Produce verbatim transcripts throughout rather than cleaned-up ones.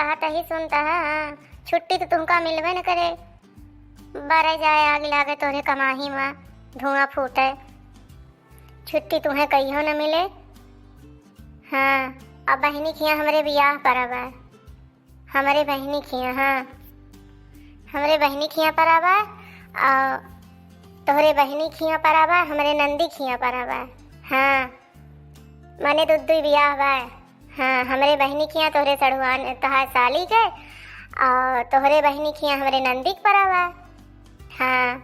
बात ही सुनता है, हाँ। छुट्टी तो तुमका मिलबे न करे। बरे जाए आग लागे तोहरे कमाही मा, धुआं फूटे। छुट्टी तुम्हें कहियो न मिले। हाँ, अब बहिनी खिया हमरे बियाह परब है। हमरे बहिनी खिया, हाँ। हमरे बहिनी खिया परब है, और तोहरे बहिनी खिया परब है, हमरे नंदी खिया परब है। हाँ, मने दू दुई बियाह बा। हाँ, हमरे बहिनी खिया तोहरे सड़ुआन, तोहार साली के, और तोहरे बहिनी खिया हमरे नंदी के परब है। हाँ,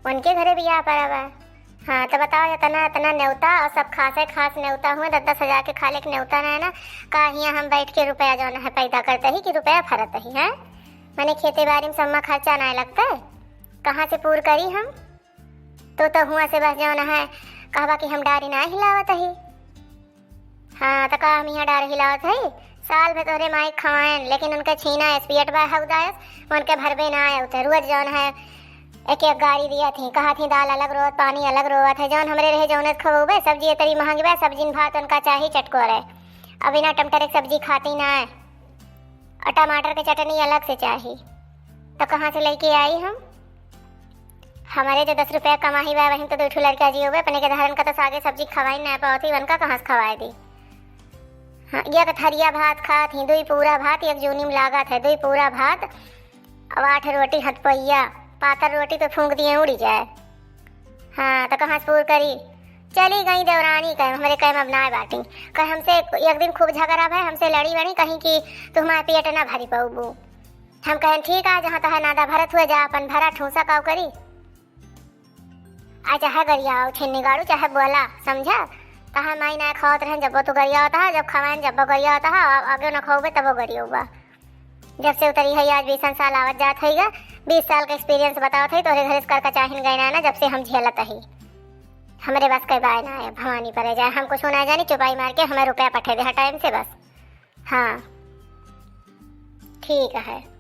उनके घरे बियाह परब है। हाँ, तो बताओ, इतना, इतना नेवता और सब खासे खास नेवता हुए, दस दस हजार के खाले के नेवता ना है ना, का हियाँ हम बैठ के रुपया जौन है पैदा करते ही कि रुपया फरत ही, हैं? मने खेते बारी में सब में खर्चा ना लगते, कहाँ से पूर करी हम? तो, तो हुआ से बस जौन है, कहबा कि हम डारी ना हिलावत ही। हाँ, त का हम यहाँ डार हिलावत हई? साल भर तोहरे माई खवाएन, लेकिन उनके छीना एस पेट बा हउदायस, उनके भरबे ना आवत है। रोज जौन है, एक एक गारी दिया थी, कहा थी दाल अलग रोवत, पानी अलग रोवत है, जौन हमरे रहे जौन खवोबे, सब्जी इतनी महंगी बा, सब्जी न भात उनका चाही चटकोरे, अब बिना टमाटर के सब्जी खाती ना है, और टमाटर के चटनी अलग से चाही, तो कहाँ से लेके आई हम? हमरे जो दस रुपया कमाही बा, वहीं तो दो ठो लड़का जी होबे, अपने के धारन का तो सागे सब्जी खवाई ना पावत ही, उनका कहाँ से खवाए दी? हाँ, एक थरिया भात खात ही, दुई पूरा भात एक जूनी में लागत है, दुई पूरा भात, अब आठ रोटी हथपैया, पातर रोटी पे फूंक दिए उड़ी जाए। हाँ, तो कहाँ से पूर करी? चली गई देवरानी कहे, हमरे कहे में अब ना बाटी। कहे हमसे एक दिन खूब झगड़ा भय, हमसे लड़ी बड़ी, कहीं कि तू हमारे पेट ना भरी पउबू। हम कहें, "ठीक है, जहाँ तोहर नादा भरत हुए, जा अपन भरा ठूसा, काऊ करी?" आ चाहे गरियाओ, छेन्नी गाड़ू, चाहे बोला, समझा? तोहर माई ना खावत रहन, जब तू गरियावत है, जब खवाएन, जब गरियावत है, आ-, आगे ना खाओबे, तबो गरियाओबा। जब से उतरी है, आज बीसन साल आवत जात है गा, बीस साल का experience बतावत है, तोहरे घरे से करका चाहिन गए ना, ना, जब से हम झेलत ही। हमरे बस के बाय ना है, भवानी परे जाए, हम कुछ ना जानी, चुपाई मार के हमें रुपया पठे दे, हाँ, time से बस। हाँ, ठीक है।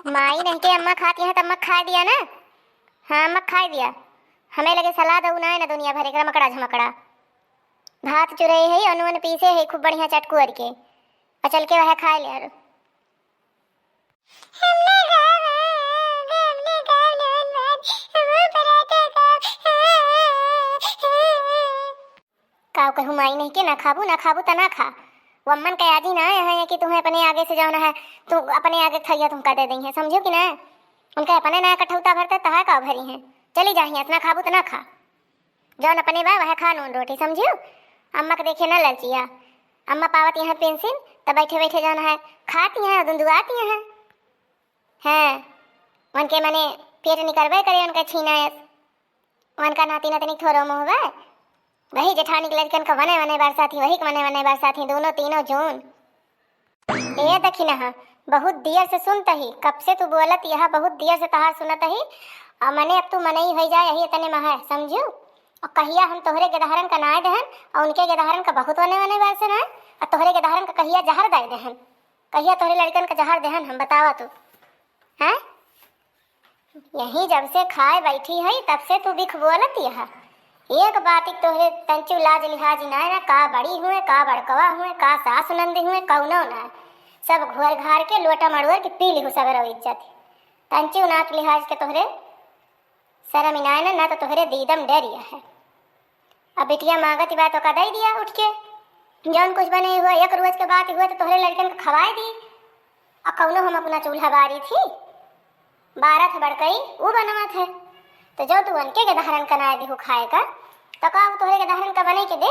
माई नहीं के अम्मा खाती हैं, तब मत खाए दिया ना। हाँ, मत खाए दिया। हमें लगे सलाद उनाए ना दुनिया भर एक रमकड़ा झमकड़ा। भात चुरई है, अनु अनु पीसे है, खूब बढ़िया चटकुअर के। और चल के वह खाए ले हरो। काव कहूँ माई नहीं के ना खाबू, ना खाबू त ना खा। वो अम्मन के आजी ना आए हैं कि तुम्हें अपने आगे से जाना है, तू अपने आगे थरिया तुमका दे देइहैं, समझो कि ना? उनका अपने ना कठौता भरते तहा का भरी हैं। चली जाही, इतना खाबू त ना खा। जौन अपने बा वह खा नून रोटी, समझियो? अम्मा के देखे ना ललचिया। अम्मा पावत यहाँ पेंशन त बैठे बैठे जौन है खाती हैं, दुंदुआती हैं। हाँ, उनके मने पेट निकरबे करे उनका छीना है। उनका नाती नतनी थोरो मोह बा। वही जेठानी के लड़कन का वने वने बरसात ही, वही के वने वने बरसात ही, दोनों तीनों जून। ए दखिनहा, बहुत देर से सुनत ही, कब से तू बोलत यह, बहुत देर से तहार सुनत ही। आ मने अब तू मनई होई जाए, यही इतने में है, समझू? और कहिया हम तोहरे गेदहरन का नाय देहन, और उनके गेदहरन का बहुत वने वने बरसे ना, और तोहरे गेदहरन का कहिया जहर दे देहन, कहिया तोहरे लड़कन का जहर देहन हम, बतावा तू, हैं? यही जब से खाए बैठी है, तब से तू बिख बोलत यह। एक बात एक तोहरे तंचू लाज लिहाज ना, ना का बड़ी हुए, का बड़कवा हुए, का सास नंद हुए, कौनो ना। सब घोर घार के लोटा मड़ोर के पी लिहू सगरो इज्जत। तंचू नाक लिहाज के तोहरे शर्म इनाय ना, ना तो तोहरे दीदम डर यह है। अब बिटिया मांगत बा तो का दई दिया उठ के। जौन कुछ बने हुआ, एक रोज के बात हुआ तो तोहरे लड़कन के खवाए दी। आ कौनो हम अपना चूल्हा बारी थी, बारह थे बड़कई, ऊ बनवा थे। तो जो तू उनके गेदहरन का नाय दिहू खाए का, तो का ऊ तोहरे गेदहरन का बने के दे?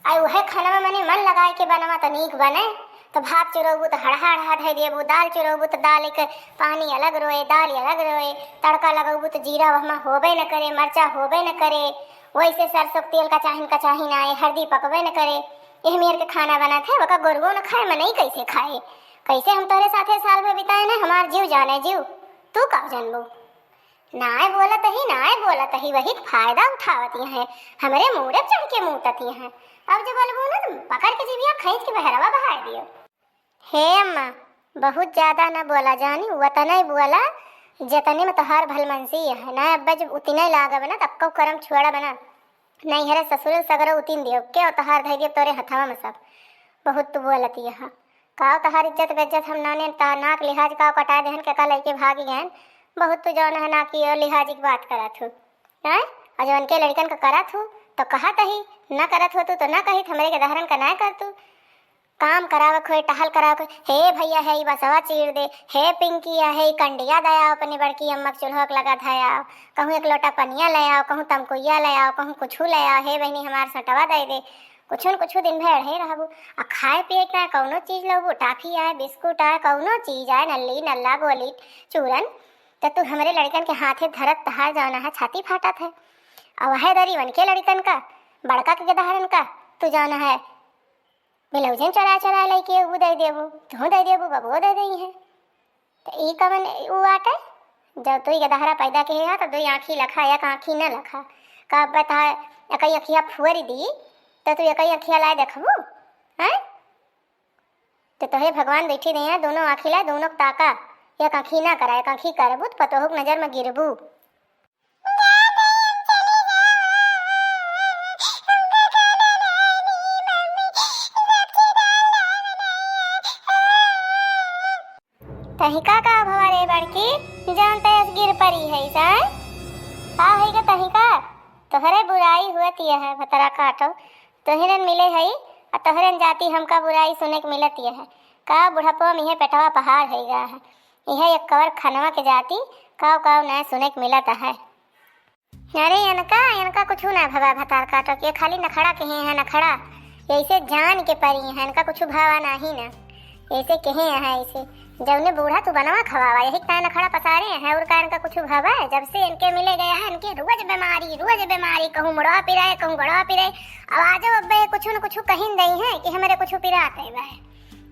आई उहे खाना में मने मन लगाए के बनवा तो नीक बने। तो भात चुरौबू तो हड़हा हड़हा धै देबू, दाल चुरौबू तो दाल एक पानी अलग रोए, दाल अलग रोए, तड़का लगौबू तो जीरा वहमा होबे न करे, मरचा होबे न करे, वैसे सरसों के तेल का चाहिन का चाहिन आए, हरदी पकबे न करे। एह मेर के खाना बनत है, ओका गोरुओ न खाए, मनई कैसे खाए? कैसे हम तोहरे साथे साल भर बिताए ना, हमार जीव जाने जीव, तू का जानबू? नाय बोलत ही, नाय बोलत ही, वही फायदा उठावत ही हैं, हमरे मूड़े चढ़ के मूतत ही हैं। अब जब बोलबू ना तो पकड़ के जिभिया खींच के बहरवा बहार दियो। हे अम्मा, बहुत ज्यादा न बोला जानी, वतने बोला जतने में तोहार भलमनसी है। ना अब्बा जब उतने लागब ना, तब कऊ करम छुआड़ा बना। नैहरे ससुरे सगरो उतिन दियो, के तोहार धै दियो तोरे हथवा में सब। बहुत तू बोलत यह। काव तोहार इज्जत बेइज्जत हम नाने, ता नाक लिहाज काव कटा देहन, के का लइके भागी गएन। बहुत तू जौन है ना कि ओ लिहाज की बात करत हूँ। हैं? और जौन के लड़कन का करत हूँ, तो कहत ही, ना करत हो तू तो ना कहित, हमरे के दहरन का ना कर तू। काम करावक होए, टहल करावक होए, "हे भैया, है ई बसवा चीर दे, हे पिंकी, है ई कंडिया दे आओ, अपनी बड़की अम्मा के चूल्हा के लगा धे आओ, कहूँ एक लोटा पनिया ले आओ, कहूँ तमकुइया ले आओ, कहूँ कुछू ले आओ, हे बहिनी हमार सटवा दे दे।" कुछू न कुछू दिन भर अड़हे रहबू। आ खाए पिए के ना कौनो चीज लउबू, टाफी आए, बिस्कुट आए, कौनो चीज आए, नल्ली, नल्ला, गोली, चूरन, त तू हमरे लड़कन के हाथे धरत तहार जौन है छाती फाटत है। और वह दरी वनके लड़कन का, बड़का के गदहरन का, तू जौन है ब्लाउजन चोरा चोरा लइके ऊ दे देबू, तू दे देबू, बबुओ दे दई है। त ई कवन ऊ आटे? जब तू गदहरा पैदा के है, त दुई आँखी लखा, एक आँखी न लखा। का बता, एकई अँखिया फुअरी दी, त तू एकई अँखिया लाए देखबू? हैं? त तोहे भगवान बैठी दे हैं, दोनों आँखी लाए, दोनों ताका। एक आँखी ना करा, एक आँखी करबू, त पतोहू के नजर में गिरबू। तहिका का भवा रे बड़की, जान तयस गिर परी है इसाए? का है के तहिका? तोहरे बुराई हुअत यह है, भतरा काटो। तोहरन मिले हई, आ तोहरन जाति हमका बुराई सुने के मिलत यह है। का बुढ़पो में इहे पेटवा पहाड़ है गा है। इहे एक कवर खनवा के जाति, काव काव नया सुने के मिलत है। अरे इनका, इनका कुछू ना भवा भतार काटो के, खाली नखड़ा कहे हैं, नखड़ा। ऐसे जान के परी हैं, इनका कुछू भावा नाही ना। ऐसे कहे हैं, ऐसे। जौने बूढ़ा तू बनवा खवावा, यही का नखड़ा पसारे हैं, और का इनका कुछू भावा है? जब से इनके मिले गया है, इनके रोज बीमारी, रोज बीमारी, कहूँ मुड़वा पिराए, कहूँ गड़वा पिराए। अब आ जाओ, अब ये कुछू न कुछू कहिन दई हैं कि हमरे कुछू पिरात है भाई।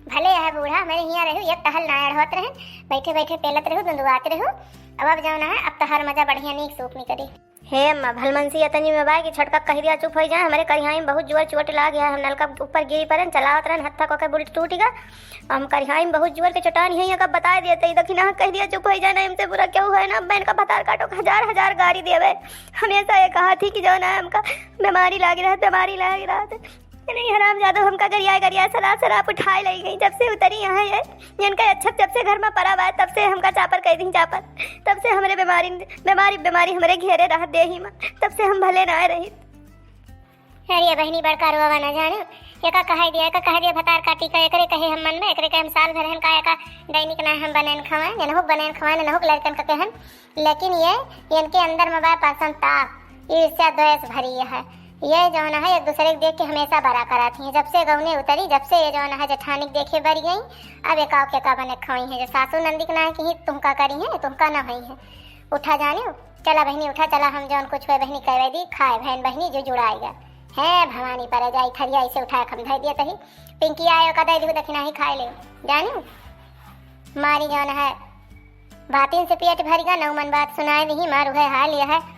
भले है बूढ़ा, हमरे हियाँ रहू, एक टहल ना अड़वत रहन, बैठे बैठे पेलत रहू, दुंदुआत रहू। अब, अब जौन है, अब तोहार मजा बढ़िया नीक सूप निकरी। हे अम्मा, भलमनसी अतनी में बा कि छोटका कह दिया चुप होइ जाए, हमरे करिहाई में बहुत जोर चोट लाग गया है, हम नलका ऊपर गिरी पड़न, चलावत रहन, हत्था को के बुल्ट टूट गया। हम करिहाई में बहुत जोर के चोटान ही है, कब बताए देते ही, दखिना कह दिया चुप होइ जाए, ना हमसे बुरा क्यों है ना, अब मैं इनका भतार काटो हजार हजार गारी देवे। हमेशा ये कहा थी कि जौन है हमका बीमारी लागी रहत, बीमारी लागी रहत। नहीं, हरामजादो हमका गरिया गरिया सराप सराप उठाए लई गई। जब से उतरी यहाँ ये, इनका अच्छा जब से घर में परा बा, तब से हमका चापर कह दी चापर। तब से हमरे बीमारी, बीमारी, बीमारी हमरे घेरे रहत देही में। तब से हम भले ना रही। अरे बहिनी, बड़का रोवा ना जाने, एका कहे दिया, एका कहे दिया भतार काटी का, एकरे कहे हम मन में, एकरे कहे हम साल भर हन का, एका दैनिक ना हम बनेन खवाए, ननहुक बनेन खवाए, ननहुक लड़कन का कहन। लेकिन ये, इनके अंदर में बा परसन ताप, ईर्ष्या द्वेष भरी है। ये जौन है एक दूसरे के देख के हमेशा बरा कराती हैं। जब से गौने उतरी, जब से ये जौन है जेठानी के देखे बरी गई, अब एकाव के का बने खवाई है। जो सासू नंदी के ना है कि तुमका करी है, तुमका ना होई है। उठा जानियो, चला बहिनी उठा, चला हम जौन कुछ हुए बहिनी कहवे दी, खाए बहन बहिनी जो जुड़ाएगा। है भवानी पर जाई थरिया इसे उठाए हम धर दिए तही। पिंकी आए का दे दिहु दखिना ही खाए ले। जानियो, मारी जौन है बातिन से पेट भर गया, नौ मन बात सुनाए दिही, मार उहे हाल यह है।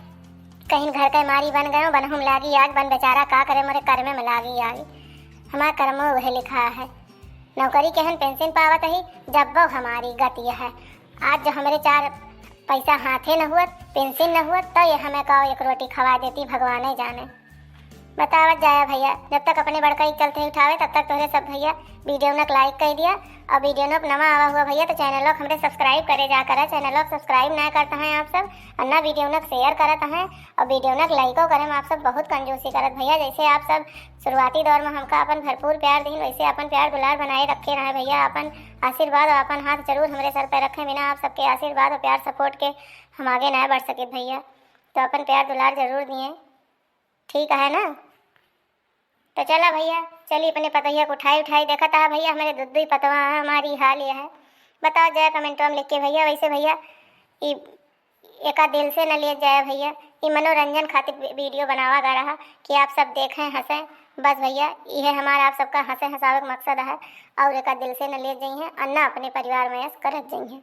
कहीं घर के मारी बन गयो, बनहुम लागी आग, बन बेचारा का करे, मोरे कर्मे में लागी आग। हमार कर्मो उहे लिखा है। नौकरी केहन पेंशन पावत ही, जब वो हमारी गति है। आज जो हमरे चार पैसा हाथे न हुअत, पेंशन न हुअत, तो ये हमें का एक रोटी खवा देती, भगवाने जाने। बतावत जाया भैया, जब तक अपने बड़का ही चलते उठावे, तब तक तोहरे सब भैया वीडियो नक like कर दिया और वीडियो नक नवा आवा हुआ भैया तो चैनल को हमरे subscribe करे जा करा। चैनल को subscribe ना करता है आप सब और ना वीडियो नक share करत हैं और वीडियो नक लाइको करें। आप सब बहुत कंजूसी करत भैया, जैसे आप सब शुरुआती दौर में हमका अपन भरपूर प्यार दीन, वैसे अपन प्यार दुलार बनाए रखे रहे भैया। अपन आशीर्वाद और अपन हाथ जरूर हमरे सर पे रखें, बिना आप सबके आशीर्वाद और प्यार support के हम आगे ना बढ़ सके भैया। तो अपन प्यार दुलार जरूर दिए, ठीक है ना? तो चला भैया, चली अपने पतोहिया को उठाई उठाई। देखत है भैया, हमारे दुद्दुई पतवा है, हमारी हाल यह है। बताओ जाए कमेंटवा में लिख के भैया। वैसे भैया, ई एका दिल से न ले जाए भैया, ई मनोरंजन खातिर वी-, वीडियो बनावा गा रहा कि आप सब देखें, हंसें। बस भैया, यह हमारा आप सबका हंसे हंसावे का मकसद है और एका दिल से न ले जाइए और ना अपने परिवार में ऐस करत जाइए।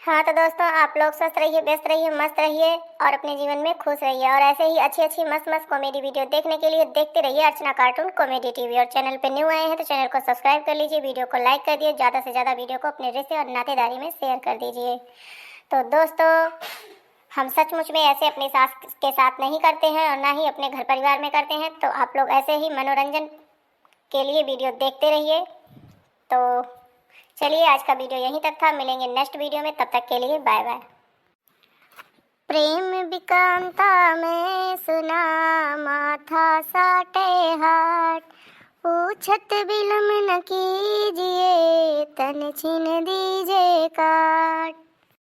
हाँ, तो दोस्तों, आप लोग स्वस्थ रहिए, व्यस्त रहिए, मस्त रहिए और अपने जीवन में खुश रहिए। और ऐसे ही अच्छी अच्छी मस्त मस्त कॉमेडी वीडियो देखने के लिए देखते रहिए अर्चना कार्टून कॉमेडी टीवी। और चैनल पे न्यू आए हैं तो चैनल को सब्सक्राइब कर लीजिए, वीडियो को लाइक कर दिए, ज़्यादा से ज़्यादा वीडियो को अपने रिश्ते और नातेदारी में शेयर कर दीजिए। तो दोस्तों, हम सचमुच में ऐसे अपनी सास के साथ नहीं करते हैं और ना ही अपने घर परिवार में करते हैं। तो आप लोग ऐसे ही मनोरंजन के लिए वीडियो देखते रहिए। तो चलिए, आज का वीडियो यहीं तक था, मिलेंगे नेक्स्ट वीडियो में, तब तक के लिए बाय बाय। प्रेम विकांता में सुना माथा साटे हाट, पूछत बिलम न कीजिए, तन छीन दीजे काट।